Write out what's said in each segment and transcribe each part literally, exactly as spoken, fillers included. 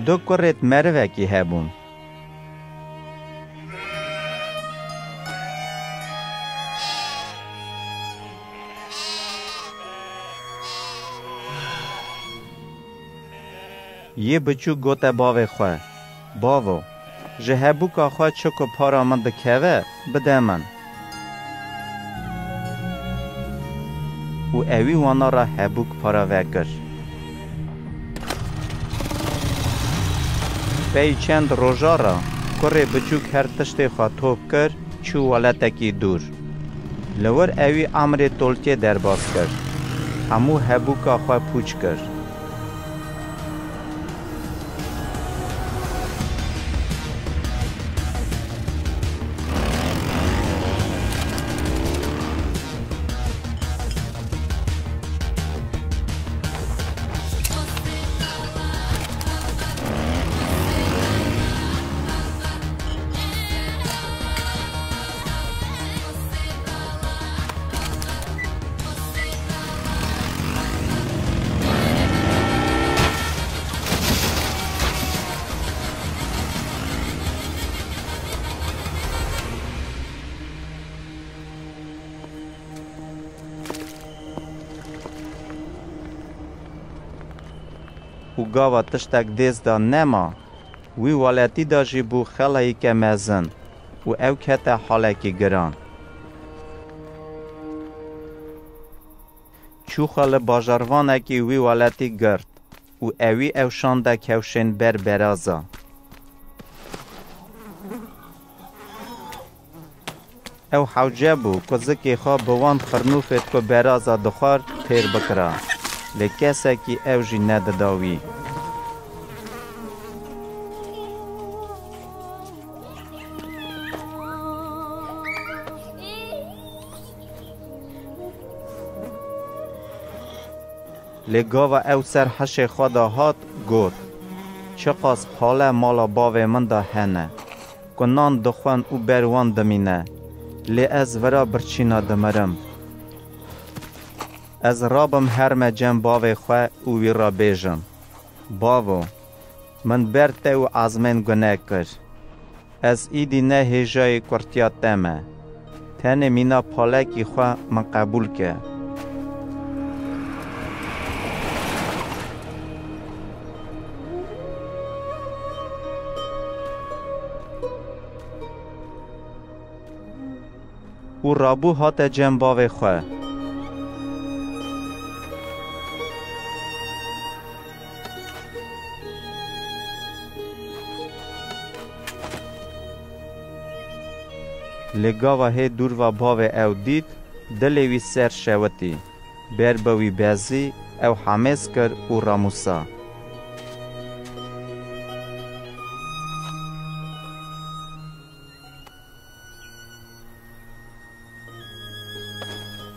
Du kurêt merivekî hebûn. Yê biçûk gote bavê xwe, "Bavo, ji hebûka xwe çi ku para min dikeve, bide min." Û ewî wana re hebûk para vekir. Pey çend roja re kurê biçûk her tiştê xwe top kir, çû welatekî dûr. Li wir ewî emrê tolkê derbas kir. Hemû hebûka xwe pûç kir. Û gava tiştek dêst de nema, wî welatî de jî bû xelayîke mezin û ew kete halekî giran. Çû xwe li bajarvanekî wî welatî girt û ewî ew şande kewşên ber beraza. Ew hewce bû ku zikê xwe bi wan xirnûfêt ku beraza dixwar têr bikira, lê kesekî ew jî nedida wî. Lê gava ew ser hişê xwe de hat, got, "Çiqas pale mala bavê min de hene, ku nan dixwin û ber wan dimîne, lê ez vira birçîna dimirim. Ez rabim herme cem bavê xwe û wî re bêjim, 'Bavo, min ber te û ezmên gune kir. Ez îdî ne hêjayê kurtiya te me. Tenê mîna palekî xwe min qebûl ke.'" Û rabû hate cem bavê xwe. Lê gava hê dûr ve bavê ew dît, dilê wî ser şewitî, ber bi wî bezî, ew hemêz kir û ramûsa.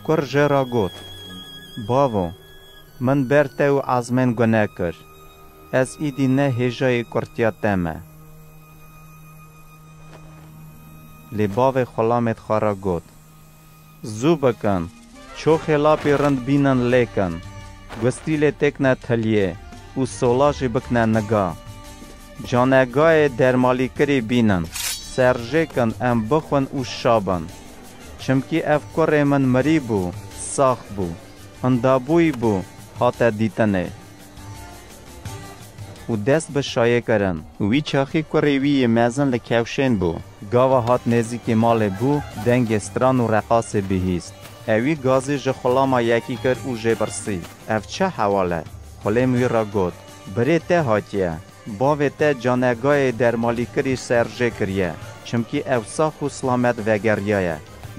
Kur jê re got, "Bavo, min ber te û ezmên gune kir. Ez îdî ne hêjayê kurtiya te me." Lê bavê xulamêt xwe re got, "Zû bikin, çoxê lapî rind bînin lêkin, gustîlê têkne tiliyê û sola jî bikne niga. Canegayê dermalîkirî bînin, serjê kin em bixwin û şa bin. Çimkî ev kurê min mirî bû, sax bû, hindabûyî bû, hate dîtinê." Û dest bi şayê kirin. Wî çaxî kurê wî yê mezin li kewşên bû. Gava hat nêzîkî malê bû, dengê stran û reqasê bihîst. Ewî gazî ji xulama yekî kir û jê birsî, "Ev çi hewal e?" Xulêm wî re got, "Birê te hatiye. Bavê te canegayê dermalîkirî serjê kiriye, çimkî ew sax û silamet vegeriyaye.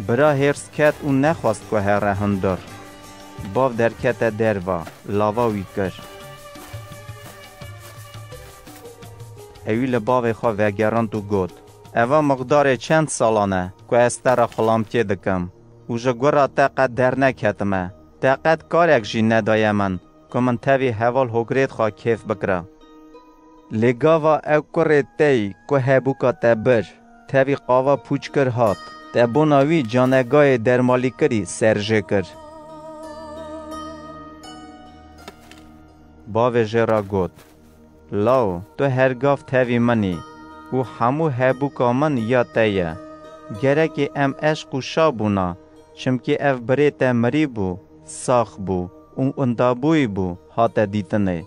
Bira hêrs ket û nexwest ku here hundir." Bav derkete derva, lava wî kir. Ewî li bavê xwe vegerand û got, "Eva miqdarê çend salan e ku ez te re xulamtiyê dikim û ji gura te qet derneketime. Te qet karek jî nedaye min ku min tevî heval hogrêt xwe kêf bikira. Lê gava ew kurê te yî ku hebûka te bir, tevî qava pûç kir hat, te bona wî canegayê dermalîkirî serjê kir." Bavê jê re got, Law, tu her gav tevî min î û hemû hebûka min ya te ye. Gerekê em eşq û şa bûna, çimkî ev birê te mirîbû, sax bû û windabûyî bû hate dîtinê.